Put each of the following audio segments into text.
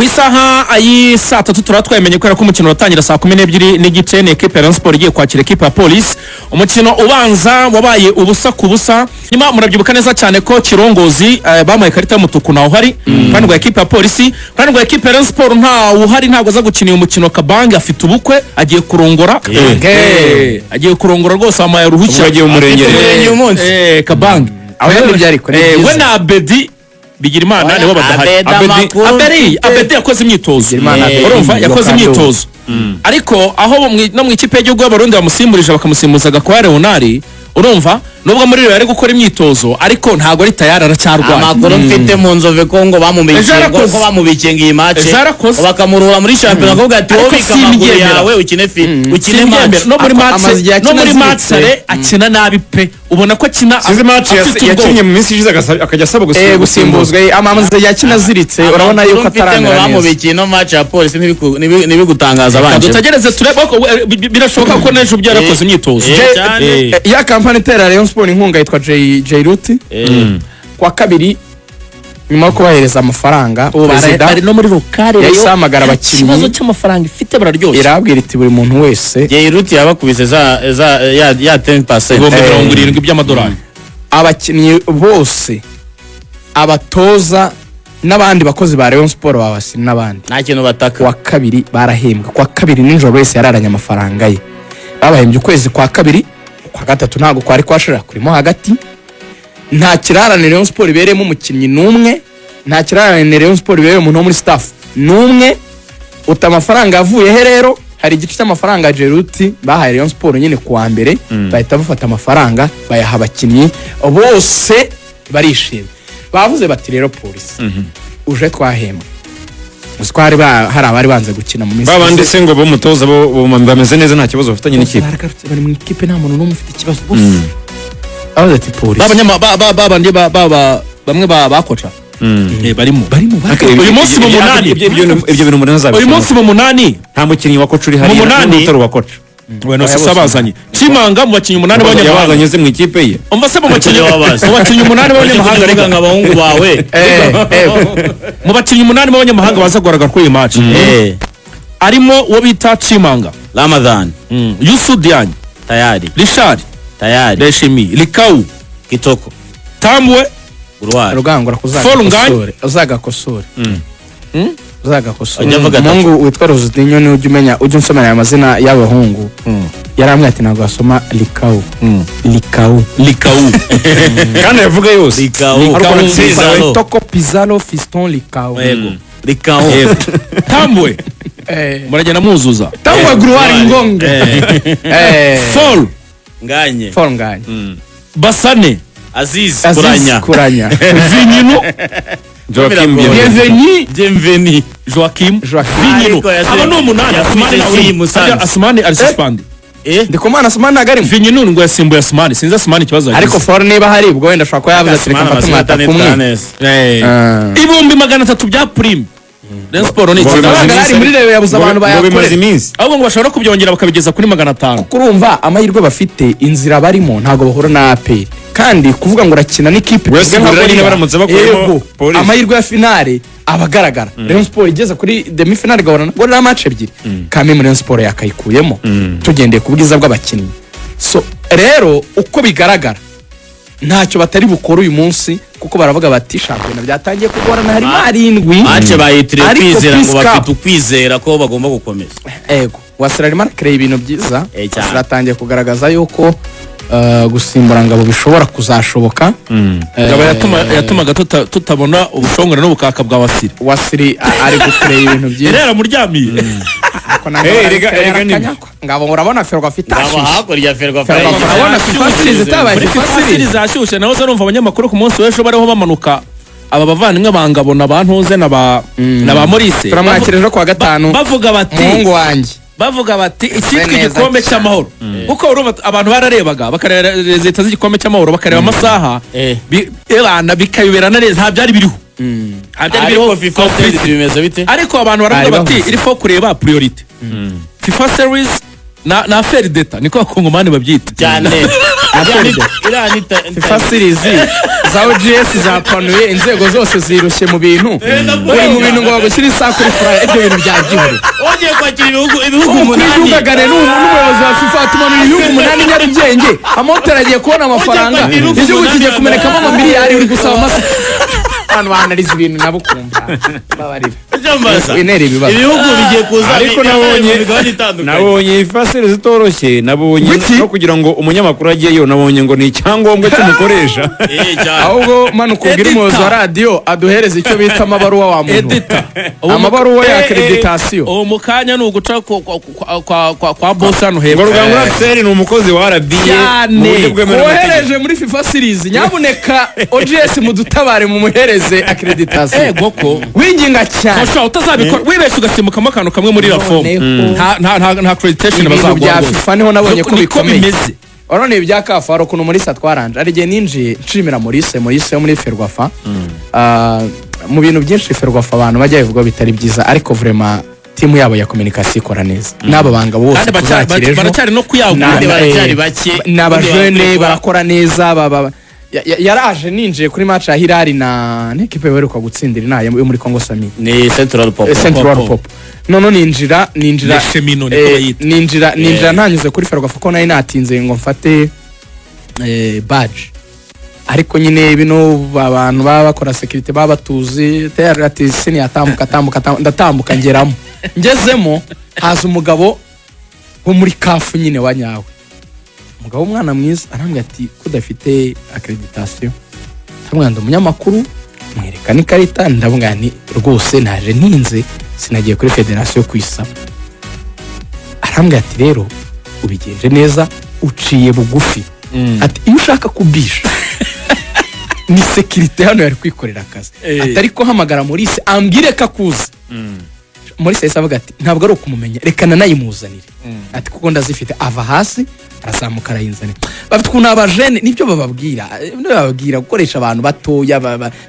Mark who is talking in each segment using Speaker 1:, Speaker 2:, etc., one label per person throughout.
Speaker 1: Ku isaha y'i saa 3 turaba twamenye, kubera ko umukino uratangira saa 12:30. Ni ekipe ya Rayon Sport igiye kwakira ekipe ya Polisi. Umukino ubanza wabaye 0-0. Nyuma murabyibuka neza cyane ko Kirongozi bamuhaye ikarita y'umutuku, ntawe uhari kandi rwa ekipe ya Polisi, kandi rwa ekipe ya Rayon Sport ntawe uhari, ntabwo aza gukina uyu mukino. Kabange afite ubukwe, agiye kurongora. Agiye kurongora rwose, bamuhaye uruhushya.
Speaker 2: Ubwo agiye mu murenge.
Speaker 3: Afite umurenge uyu munsi.
Speaker 1: Kabange.
Speaker 4: Aho nibyo, ariko ni
Speaker 1: We
Speaker 4: byiza.
Speaker 1: na Abedi Bigirimana nibo badahari.
Speaker 3: Abedi amakuru
Speaker 1: Abedi
Speaker 3: mfite.
Speaker 1: Abedi yakoze imyitozo.
Speaker 4: Bigirimana Abedi,
Speaker 1: Urumva, yakoze
Speaker 4: Lokando.
Speaker 1: imyitozo, ariko aho no mu ikipe y'igihugu y'Abarundi bamusimburije, bakamusimbuza Gakwaya Leonard. Urumva, nubwo muri Rayon ari gukora imyitozo, ariko ntabwo ari tayari, aracyarwaye.
Speaker 3: Amakuru mfite mu nzove ko ngo
Speaker 1: Ejo
Speaker 3: bamubikiye ngo
Speaker 1: yarakoze.
Speaker 3: ko bamubikiye ngo iyi match
Speaker 1: Ejo yarakoze.
Speaker 3: bakamuruhura muri shampiyona, akavuga ati wowe
Speaker 1: Ariko
Speaker 3: bika amaguru
Speaker 1: simbyemera.
Speaker 3: yawe ukine fi ukine
Speaker 1: Simbyemera.
Speaker 3: match.
Speaker 1: No muri
Speaker 4: Amaze
Speaker 1: match
Speaker 4: igihe
Speaker 1: no
Speaker 4: akina
Speaker 1: muri
Speaker 4: aziritse.
Speaker 1: match aller akina nabi pe, ubona ko akina
Speaker 2: Sinzi match
Speaker 1: afite ubwoba.
Speaker 2: yakinnye mu minsi ishize, akajya asaba
Speaker 4: Gusimbuzwa, amaze igihe akina aziritse, urabona yuko
Speaker 3: Amakuru mfite ngo
Speaker 4: ataramera neza.
Speaker 3: bamubikiye ino match ya Polisi, ntibigutangaza
Speaker 1: Reka
Speaker 3: abanje.
Speaker 1: dutegereze turebe ko birashoboka ko n'ejo ubwo yarakoze imyitozo.
Speaker 3: Cyane.
Speaker 4: Ya kampani itera Rayon Sport inkunga yitwa J J Ruti, kuwa kabiri nyuma yo kubahereza amafaranga,
Speaker 1: Ubu
Speaker 4: perezida
Speaker 1: bari no muri rokare.
Speaker 4: yahise ahamagara abakinnyi.
Speaker 1: Ikibazo cy'amafaranga ifite, bararyoshye.
Speaker 4: Irabwira iti buri muntu wese
Speaker 3: Jeiruti yabakubise za ya 10%.
Speaker 1: Ibihumbi 70 by'amadolari.
Speaker 4: Abakinnyi bose, abatoza n'abandi bakozi ba Rayon Sport, babasi n'abandi,
Speaker 3: Nta kintu bataka.
Speaker 4: Kuwa kabiri barahembwa. Kuwa kabiri nijoro wese yararanye amafaranga ye. Babahembye ukwezi kwa kabiri, kwa gatatu ntabwo kwari kwashira, kurimo hagati. Nta kirarane Rayon Sport ibereyemo umukinnyi n'umwe, nta kirarane Rayon Sport ibereye umuntu wo muri staff n'umwe. Uta amafaranga yavuye he rero? Hari igice cy'amafaranga ya Jeruti bahaye Rayon Sport nyine kuwa mbere, bahita bafata amafaranga bayaha abakinnyi bose, barishimye. Bavuze bati rero Polisi uje twahembwa. Uzi ko hari abari banze gukina mu minsi
Speaker 2: Babandi
Speaker 4: ishize.
Speaker 2: se ngo b'umutoza bo bameze neza, nta kibazo bafitanye
Speaker 4: Bose
Speaker 2: n'ikipe?
Speaker 4: baragarutse, bari mu ikipe, nta muntu n'umwe ufite ikibazo. Bose bavuze ati Polisi
Speaker 1: B'abanyama babandi bamwe ba koca. Barimo.
Speaker 4: Barimo.
Speaker 2: Okay,
Speaker 1: Uyu munsi mu munani.
Speaker 2: Ibyo bintu umuntu
Speaker 1: Uyu munsi mu munani.
Speaker 2: Nta mukinnyi wa koca uri
Speaker 1: Mu
Speaker 2: hariya
Speaker 1: munani.
Speaker 2: n'utari uwa koca.
Speaker 1: Wenda
Speaker 4: Oya,
Speaker 1: se
Speaker 4: bose.
Speaker 1: abazanye Chimanga mu bakinnyi umunani b'abanyamahanga.
Speaker 2: Yabazanye se mu ikipe ye?
Speaker 1: Umva se, mu bakinnyi
Speaker 3: Niwe wabazi.
Speaker 1: mu bakinnyi umunani b'abanyamahanga,
Speaker 3: Uvuga
Speaker 1: reka
Speaker 3: ngo abahungu bawe.
Speaker 1: Mu bakinnyi umunani b'abanyamahanga baza guhagaragara kuri iyi match, arimo uwo bita Chimanga,
Speaker 3: Ramadan,
Speaker 1: Youssou Diagne,
Speaker 3: tayari,
Speaker 1: Richard,
Speaker 3: tayari,
Speaker 1: Ndayishimiye, Likau,
Speaker 3: Kitoko,
Speaker 1: Tambwe,
Speaker 3: Uruwari.
Speaker 4: Rugangura.
Speaker 1: Fall Ngagne.
Speaker 4: Kuzagakosore, uzagakosore, uzagakosore.
Speaker 3: Ujya avuga atatu.
Speaker 4: Umuhungu witwa Rosudinho niwe ujya umenya, ujya unsomera aya mazina y'abahungu. Yarambwiye ati ntabwo wasoma Likau, Likau.
Speaker 1: Likau.
Speaker 2: Kandi yavuga yose.
Speaker 3: Likau.
Speaker 1: Likau.
Speaker 3: Pizarro.
Speaker 4: Toko Pizarro Fiston Likau.
Speaker 1: Yego.
Speaker 3: Likau.
Speaker 1: Tambwe, muragenda muzuza.
Speaker 4: Tambwe Gruari Ngonga.
Speaker 1: Fall
Speaker 3: Nganye.
Speaker 4: Fall Ngagne.
Speaker 1: Basane,
Speaker 3: Aziz.
Speaker 4: Aziz.
Speaker 3: Kuranya.
Speaker 4: Kuranya.
Speaker 1: Vinyino,
Speaker 2: Joachim.
Speaker 4: Bienvenue.
Speaker 3: Bienvenue.
Speaker 1: Joachim.
Speaker 4: Joachim.
Speaker 1: Vinyino.
Speaker 3: Ariko
Speaker 1: Aba ni umunani.
Speaker 3: yasubize
Speaker 1: Asumani
Speaker 3: si
Speaker 1: nawe.
Speaker 3: Musanze.
Speaker 1: Harya Asumani ari suspend.
Speaker 4: Ndikumana Asumani ntabwo arimo.
Speaker 1: Vinyino ngo yasimbuye Asumani, sinzi Asumani ikibazo yagize.
Speaker 4: Ariko Fall niba hari ubwo wenda ashobora kuba yavuze ati reka mfate umwataka umwe.
Speaker 3: Neza.
Speaker 1: 300,000 bya prime, Rayon Sport ni
Speaker 2: Ngo
Speaker 1: itsinda.
Speaker 2: bimaze
Speaker 4: Amafaranga
Speaker 2: iminsi
Speaker 4: yari muri Rayon yabuze abantu
Speaker 2: ngo bimaze
Speaker 4: bayakorera.
Speaker 2: iminsi.
Speaker 1: Ahubwo ngo bashobora no kubyongera bakabigeza kuri 500.
Speaker 4: Kuko urumva amahirwe bafite, inzira barimo, ntabwo bahura na APR, kandi kuvuga ngo urakina n'ikipe
Speaker 2: Wese
Speaker 4: tuvuge nka
Speaker 2: Gorilla nyine
Speaker 4: Gorilla,
Speaker 2: baramutse bakuyemo
Speaker 4: yego,
Speaker 2: Police.
Speaker 4: Amahirwe ya finale aba agaragara. Rayon Sport igeze kuri demi finale igahura na Gorilla match ebyiri, kandi Rayon Sport yakayikuyemo tugendeye ku bwiza bw'abakinnyi. So rero uko bigaragara ntacyo batari bukore uyu munsi, kuko baravuga bati shampiyona byatangiye kugorana, harimo arindwi.
Speaker 3: Match bayitiriye
Speaker 4: Ariko
Speaker 3: kwizera ngo
Speaker 4: Peace Cup.
Speaker 3: bafite ukwizera ko bagomba gukomeza.
Speaker 4: Ego, Wasira arimo arakereye ibintu byiza.
Speaker 3: Cyane.
Speaker 4: Wasira atangiye kugaragaza yuko gusimbura Ngabo bishobora kuzashoboka.
Speaker 1: Ngabo yatumaga tutabona ubushongore n'ubukaka bwa Wasiri.
Speaker 4: Wasiri ari gukureba ibintu
Speaker 1: Yari
Speaker 4: byiza.
Speaker 1: yaramuryamiye.
Speaker 4: Ariko na Ngabo
Speaker 2: Erega
Speaker 4: arabikora,
Speaker 2: nibyo.
Speaker 4: arakanyagwa. Ngabo urabona Ferwafa
Speaker 3: Ngabo
Speaker 4: itashyushye.
Speaker 3: hakurya Ferwafa.
Speaker 4: Ferwafa urabona FIFA series itabaye.
Speaker 1: Muri
Speaker 4: FIFA
Speaker 1: FIFA
Speaker 4: series.
Speaker 1: series zashyushye naho numva abanyamakuru ku munsi w'ejo bariho bamanuka, aba bavandimwe ba Ngabo na ba Ntuze na ba Maurice.
Speaker 4: Turamwakira ejo kuwa gatanu.
Speaker 1: Bavuga bati
Speaker 4: Umuhungu wanjye.
Speaker 1: Bavuga bati icyitwa
Speaker 4: neza
Speaker 1: igikombe
Speaker 4: cyane.
Speaker 1: cy'amahoro, kuko urumva abantu bararebaga, bakareba leta z'igikombe cy'amahoro, bakareba amasaha, ebana bikayoberana neza. Nta byari biriho, nta byari
Speaker 3: Ariko
Speaker 1: biriho
Speaker 3: FIFA series bimeze bite?
Speaker 1: Ariko abantu baravuga
Speaker 4: Bari
Speaker 1: bati
Speaker 4: bahuze.
Speaker 1: il faut kureba priorité FIFA series. Na affaire d'État, niko abakongomani babyita.
Speaker 3: Cyane. Iriya ni
Speaker 4: FIFA Series za OGS zapanuye inzego zose, zirushye mu bintu, uri mu bintu ngo bagushyire isaha kuri flyer, ibyo bintu byagihore.
Speaker 3: Wongeye kwakira ibihugu
Speaker 4: Umukuru
Speaker 3: 8.
Speaker 4: w'igihugu aganira n'umuyobozi wa FIFA, tumanura ibihugu 8 Nyarugenge, amahoteli agiye kubona amafaranga,
Speaker 3: kwakira ibihugu
Speaker 4: igihugu
Speaker 3: 8
Speaker 4: kigiye kumenekamo amamiliyari, uri gusaba amasa. Abantu banariza ibintu nabo ukumva babarira.
Speaker 3: Icyo
Speaker 4: Winera ibibazo.
Speaker 3: Ibihugu bigiye kuza
Speaker 2: Ariko
Speaker 3: mu migabane itandukanye.
Speaker 2: Nabonye ifasire zitoroshye, nabonye
Speaker 4: Wiki?
Speaker 2: no kugira ngo umunyamakuru ajyeyo, nabonye ngo ni icyangombwa cy'umukoresha.
Speaker 3: Eh, cyane.
Speaker 4: Ahubwo manuka ubwire
Speaker 1: Editor.
Speaker 4: umuyobozi wa radiyo aduhereze icyo bita amabaruwa wa muntu.
Speaker 1: Editor.
Speaker 4: Amabaruwa ya accreditation.
Speaker 1: Ubu mu kanya ni uguca kwa boss hano
Speaker 2: Ngo
Speaker 1: hepfo.
Speaker 2: Rugangura Axel ni umukozi wa RBA
Speaker 1: Cyane.
Speaker 2: mu buryo bwemewe n'amategeko.
Speaker 4: Wohereje muri FIFA Series, nyabuneka OGS mudutabare, mumuhereze accreditation.
Speaker 1: Ego ko.
Speaker 4: Winginga cyane.
Speaker 1: Fasha utazabikora wibeshye ugasimbukamo akantu kamwe muri la forme.
Speaker 4: Noneho.
Speaker 1: Nta accreditation
Speaker 4: Ibintu
Speaker 1: bazaguha
Speaker 4: bya
Speaker 1: rwose.
Speaker 4: FIFA niho nabonye ko
Speaker 1: Niko
Speaker 4: bikomeye.
Speaker 1: bimeze.
Speaker 4: Urabona ibi bya CAF, hari ukuntu Maurice atwaranje, hari igihe ninjiye nshimira Maurice wo muri Ferwafa. Ah, mu bintu byinshi Ferwafa abantu bajya babivugaho bitari byiza, ariko vraiment team yabo ya communication ikora neza, n'aba bangabo bose
Speaker 1: Kandi
Speaker 4: tuzakira ejo
Speaker 1: baracyari no kuyagura.
Speaker 3: Kandi baracyari bake.
Speaker 4: Ni abajene,
Speaker 3: Ubundi
Speaker 4: barakora neza. Yaraje ninjiye kuri match ya Hilal na n'ikipe baheruka gutsindira inaha yo muri Congo Sami.
Speaker 3: Ni Central Pop.
Speaker 4: Central
Speaker 1: Pop.
Speaker 4: Pop. None ninjira
Speaker 1: Le Cheminot niko bayita.
Speaker 4: Ninjira ntanyuze kuri Ferwafa ko nari natinze ngo mfate badge, ariko nyine bino abantu baba bakora sécurité baba batuzi tayari, ati sini yatambuka, tambuka, tambuka. Ndatambuka ngeramo, ngezemo haza umugabo wo muri CAF nyine wa nyawe, umugabo w'umwana mwiza, arambwira ati: "Ko udafite accreditation?" Ndamubwira ndi umunyamakuru, mwereka n'ikarita, ndamubwira nti: "Rwose naje ntinze, sinagiye kuri federasiyo kuyisaba." Arambwira ati: "Rero ubigenje neza, uciye bugufi." Ati: "Iyo ushaka kubisha ni sécurité hano yari kwikorera akazi." Ati: "Ariko hamagara Maurice ambwire ko akuzi." Maurice yahise avuga ati: "Ntabwo ari ukumumenya, reka nanayimuzanire." Ati: "Kuko ndazifite." Ava hasi arazamuka arayinzanira. Bafite ukuntu abajene, nibyo bababwira gukoresha abantu batoya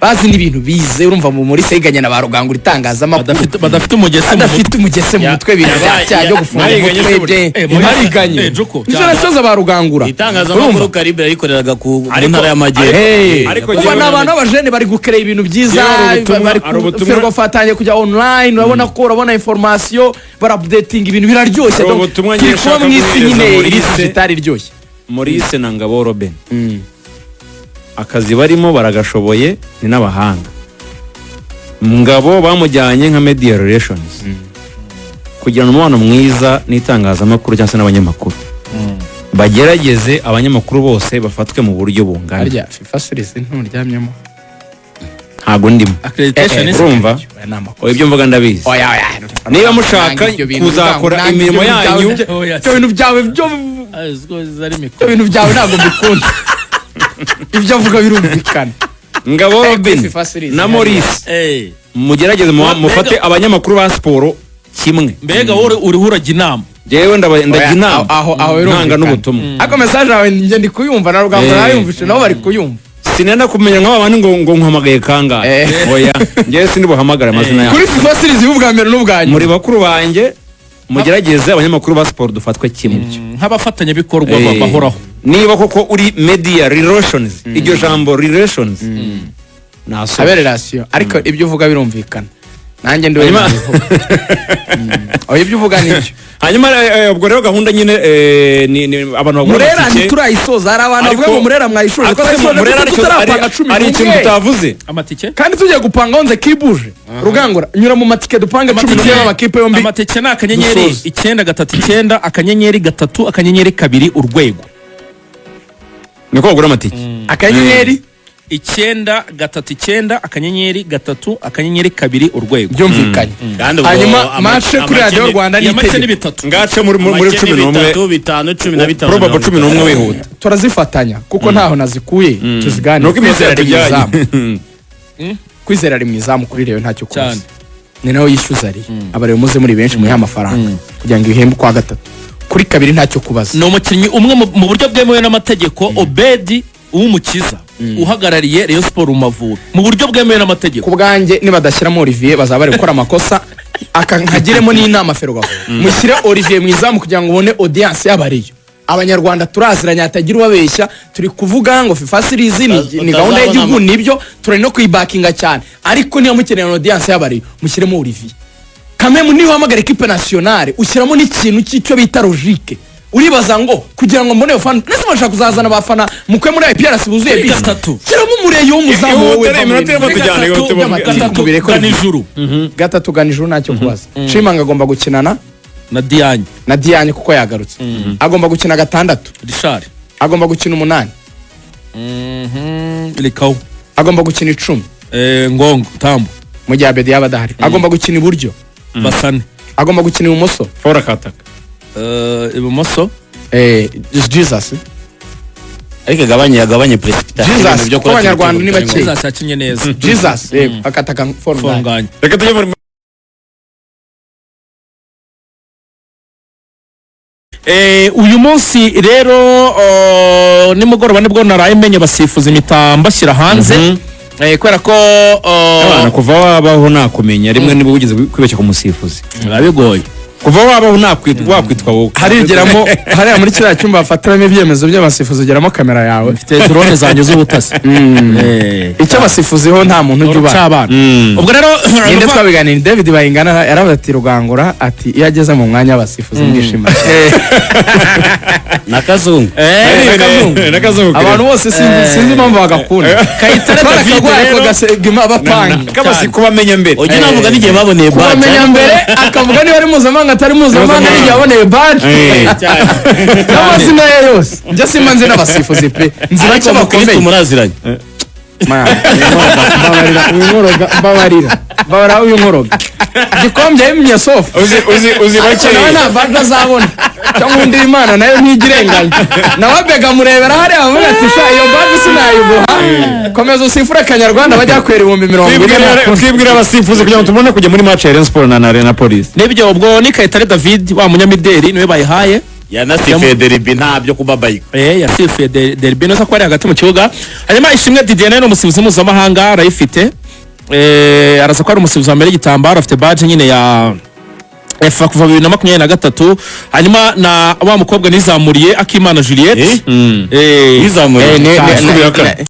Speaker 4: bazi n'ibintu bize. Urumva mu Maurice yiganye na ba Rugangura itangazamakuru.
Speaker 1: Badafite umugese mu mutwe.
Speaker 4: Adafite umugese mu mutwe, ibintu bya cyaha byo gufunga
Speaker 2: Mwariganye
Speaker 4: umutwe
Speaker 2: se burya?
Speaker 4: bye.
Speaker 1: Mwariganye.
Speaker 4: Mwariganye.
Speaker 1: Joko,
Speaker 4: Nizo
Speaker 1: cyane.
Speaker 4: nasoza ba Rugangura.
Speaker 3: Itangazamakuru
Speaker 4: Urumva?
Speaker 3: Karibe yayikoreraga ku mu
Speaker 2: Ariko-
Speaker 3: ntara y'Amajyepfo.
Speaker 4: Hey,
Speaker 2: Ariko
Speaker 4: ubu ni abantu b'abajene bari gukerera ibintu byiza.
Speaker 2: Yewe hari ubutumwa-
Speaker 4: Bari
Speaker 2: hari ubutumwa-
Speaker 4: Ferwafa atangiye kujya online, urabona ko urabona information, baraupdatinga, ibintu biraryoshye.
Speaker 2: Hari
Speaker 4: Donc,
Speaker 2: ubutumwa
Speaker 4: turi
Speaker 2: ngiye
Speaker 4: kuba
Speaker 2: nshaka
Speaker 4: mu isi
Speaker 2: guhereza
Speaker 4: nyine iri
Speaker 2: Maurice.
Speaker 4: digital iryoshye.
Speaker 2: Maurice na Ngabo Robin, akazi barimo baragashoboye, ni n'abahanga. Ngabo bamujyanye nka media relations, kugirana umubano mwiza n'itangazamakuru cyangwa se n'abanyamakuru. Bagerageze abanyamakuru bose bafatwe mu buryo bungana.
Speaker 4: Harya FIFA Series nturyamyemo?
Speaker 2: Ntabwo ndimo.
Speaker 1: Accreditation is-
Speaker 2: Urumva?
Speaker 4: Oya, ni amakosa.
Speaker 2: Oya, ibyo mvuga ndabizi.
Speaker 4: Oya, oya.
Speaker 2: Niba mushaka
Speaker 4: Nanga ibyo bintu,
Speaker 2: kuzakora
Speaker 4: nanga ibyo
Speaker 2: imirimo
Speaker 4: bintu byawe
Speaker 2: yanyu-
Speaker 1: Oya,
Speaker 4: ibyo bintu byawe byo
Speaker 1: Ah, zari
Speaker 4: ibyo
Speaker 1: mikoro.
Speaker 4: bintu byawe ntabwo mbikunda. Ibyo avuga birumvikana.
Speaker 2: Ngabo Robin
Speaker 4: FIFA Series
Speaker 2: na Maurice, mugerageze mufate abanyamakuru ba siporo kimwe.
Speaker 1: Mbega wowe uriho urajya inama?
Speaker 2: Njyewe ndajya
Speaker 4: Oya,
Speaker 2: inama,
Speaker 4: aho
Speaker 2: ntanga
Speaker 4: birumvikana.
Speaker 2: n'ubutumwa.
Speaker 4: Ariko message yawe njye ndi kuyumva, na Rugamba nayumvise, nabo bari kuyumva.
Speaker 2: Sinenda kumenya nk'aba bandi ngo nkuhamagaye kangahe. Oya, njyewe sindi buhamagare amazina yabo.
Speaker 4: Kuri FIFA Series y'ubwa mbere n'ubwa nyuma.
Speaker 2: Muri bakuru banjye, mugerageze abanyamakuru ba siporo dufatwe kimwe.
Speaker 1: Nk'abafatanyabikorwa bahoraho.
Speaker 2: Niba koko uri media relations, iryo jambo relations nasoje.
Speaker 4: Habe relation, ariko ibyo uvuga birumvikana, nanjye ndi
Speaker 2: Hanyuma-
Speaker 4: oya, ibyo uvuga nibyo.
Speaker 2: Hanyuma ubwo rero gahunda nyine ni abantu bagura
Speaker 4: Murera
Speaker 2: amatike.
Speaker 4: ntiturayisoza, hari abantu bavuga ngo Murera mwayishoje.
Speaker 2: Ariko se
Speaker 4: Turayisoje
Speaker 2: Murera
Speaker 4: kuko
Speaker 2: aricyo-
Speaker 4: tutarapanga
Speaker 2: hari ikintu
Speaker 4: 11.
Speaker 2: tutavuze.
Speaker 1: Amatike.
Speaker 4: Kandi tugiye gupanga onze kibuje. Rugangura, nyura mu matike dupange 11 y'amakipe yombi.
Speaker 1: Amatike ni akanyenyeri
Speaker 4: Dusoze.
Speaker 1: 939 *3 *2 urwego.
Speaker 2: Niko bagura amatike.
Speaker 4: Akanyenyeri
Speaker 1: 939 *3 *2 urwego.
Speaker 4: Byumvikanye.
Speaker 3: Kandi ubwo
Speaker 4: Hanyuma match kuri Radiyo Rwanda ni
Speaker 1: Iya make ni
Speaker 4: itegeko.
Speaker 1: bitatu.
Speaker 2: Ngace muri
Speaker 3: Make
Speaker 2: cumi
Speaker 3: ni
Speaker 2: n'umwe.
Speaker 3: bitatu, bitanu, 15.
Speaker 2: Probable 11 wihuta.
Speaker 4: Turazifatanya kuko ntaho nazikuye, tuziganire.
Speaker 2: Nuko iminsi
Speaker 4: Kwizera ari mu
Speaker 2: yatujyanye.
Speaker 4: izamu. Kwizera ari mu izamu kuri Rayon, ntacyo
Speaker 1: Cyane.
Speaker 4: kuzi, ni nawe yishyuza ari abareba, muze muri benshi muhe amafaranga kugira ngo ibihembe ukwa gatatu. Kuri kabiri ntacyo kubaza.
Speaker 1: Ni umukinnyi umwe mu buryo bwemewe n'amategeko, Obedi Uwumukiza, uhagarariye Rayon Sport mu Mavubi mu buryo bwemewe n'amategeko.
Speaker 4: Ku bwanjye nibadashyiramo Olivier bazaba bari gukora amakosa. Aka nkagiremo n'inama Ferwafa: mushyire Olivier mu izamu kugira ngo ubone audience y'abariyo. Abanyarwanda turaziranye, hatagira ubabeshya. Turi kuvuga ngo FIFA Series ni gahunda y'igihugu, nibyo, turi no kuyibakinga cyane, ariko niba mukeneye audience y'abariyo, mushyiremo Olivier. Kamemu, niba uhamagara équipe nationale, ushyiramo n'ikintu cy'icyo bita logique. Uribaza ngo kugira ngo mbone abafana ndetse bashaka kuzazana abafana mukwe muri IPRC buzuye bisi.
Speaker 1: Gatatu.
Speaker 4: Shyiramo umureyo w'umuzamu wowe.
Speaker 2: Ihute, iminota irimo tujyana, ihute.
Speaker 1: Gatatu.
Speaker 4: Mubireke.
Speaker 1: Ganijuru.
Speaker 4: Gatatu Ganijuru, ntacyo kubaza. Chimanga agomba gukinana
Speaker 1: na Diagne.
Speaker 4: Na Diagne kuko yagarutse, agomba gukina gatandatu.
Speaker 1: Richard.
Speaker 4: Agomba gukina umunani.
Speaker 1: Likawu.
Speaker 4: Agomba gukina 10.
Speaker 1: Ngongo Tambo.
Speaker 4: Mu gihe Abedi yaba adahari, agomba gukina iburyo.
Speaker 1: Basane.
Speaker 4: Agomba gukina ibumoso.
Speaker 2: Fora kataka.
Speaker 1: Ibumoso.
Speaker 4: Jesus.
Speaker 3: Ariko agabanye precipitation.
Speaker 4: Jesus,
Speaker 3: ibintu byo
Speaker 4: kuko
Speaker 3: kurata
Speaker 4: Abanyarwanda ni
Speaker 3: ibitego
Speaker 4: bake.
Speaker 3: bitari
Speaker 1: Jesus yakinnye neza.
Speaker 4: Jesus, yego, akataka Forunganye.
Speaker 1: Fonganye.
Speaker 2: Reka tujye muri
Speaker 1: Uyu munsi rero, nimugoroba nibwo naraye menye basifuza impita mbashyira hanze. Kubera ko
Speaker 2: Abana, kuva wabaho nakumenya rimwe niba wigeze kwibeshya ku musifuzi.
Speaker 1: Biba bigoye.
Speaker 2: Kuva wabaho nakwitwa wakwitwa wowe.
Speaker 4: Harigeramo hariya muri kiriya cyumba bafatiramo ibyemezo by'abasifuzi, ugeramo kamera yawe?
Speaker 1: Mfite drone zanjye z'ubutasi.
Speaker 4: Icyo abasifuzi ho nta muntu ujya ubara.
Speaker 1: Cy'abana. Ubwo rero
Speaker 4: Ninde twabiganira? David Bayingana yaravuze ati Rugangura, ati iyo ageze mu mwanya w'abasifuzi ndishima.
Speaker 3: Na Kazungu.
Speaker 2: N'akazungu.
Speaker 4: Abantu bose sinzi impamvu bagakunda.
Speaker 1: Kayitare David
Speaker 4: Twarakagwaye
Speaker 1: rero
Speaker 4: ako gasegima bapanga.
Speaker 2: Kabasi kubamenya mbere.
Speaker 3: Ujya unavuga n'igihe baboneye badge.
Speaker 4: Kubamenya mbere, akavuga niba ari mpuzamahanga, atari mpuzamahanga, n'igihe yaboneye badge n'amazina ye yose. Njye simba nzi n'abasifuzi pe, nzi bake
Speaker 3: Ariko mukristo
Speaker 4: bakomeye.
Speaker 3: muraziranye.
Speaker 4: Man, mbabarira uyu nkoroga, mbabarira, mbabarira uyu nkoroga gikombe yimye sofa.
Speaker 2: Uzi
Speaker 4: Ariko
Speaker 2: bake.
Speaker 4: Nawe nta badge azabona, cyangwa undi Imana nayo ntigirenganya nawe abega murebera hariya, bavuga ati sha, iyo badge sinayiguha, komeza usifure Kanyarwanda bajya kwera 40,000.
Speaker 2: Twibwira abasifuzi kugira ngo tubone kujya muri match ya Rayon Sport na Police.
Speaker 1: Nibyo, ubwo ni Kayitare David wa munyamideli, niwe bayihaye.
Speaker 3: Yanasifuye derby, ntabyo kubabayika.
Speaker 1: Yasifuye derby neza ko ari hagati mu kibuga. Hanyuma Ishimwe Didier nawe ni umusifuzi mpuzamahanga, arayifite. Araza ko ari umusifuzi wa mbere y'igitambaro, afite badge nyine ya FA kuva 2023. Hanyuma na wa mukobwa nizamuriye, Akimana Juliette.
Speaker 3: Yizamuriye.
Speaker 4: Cyane.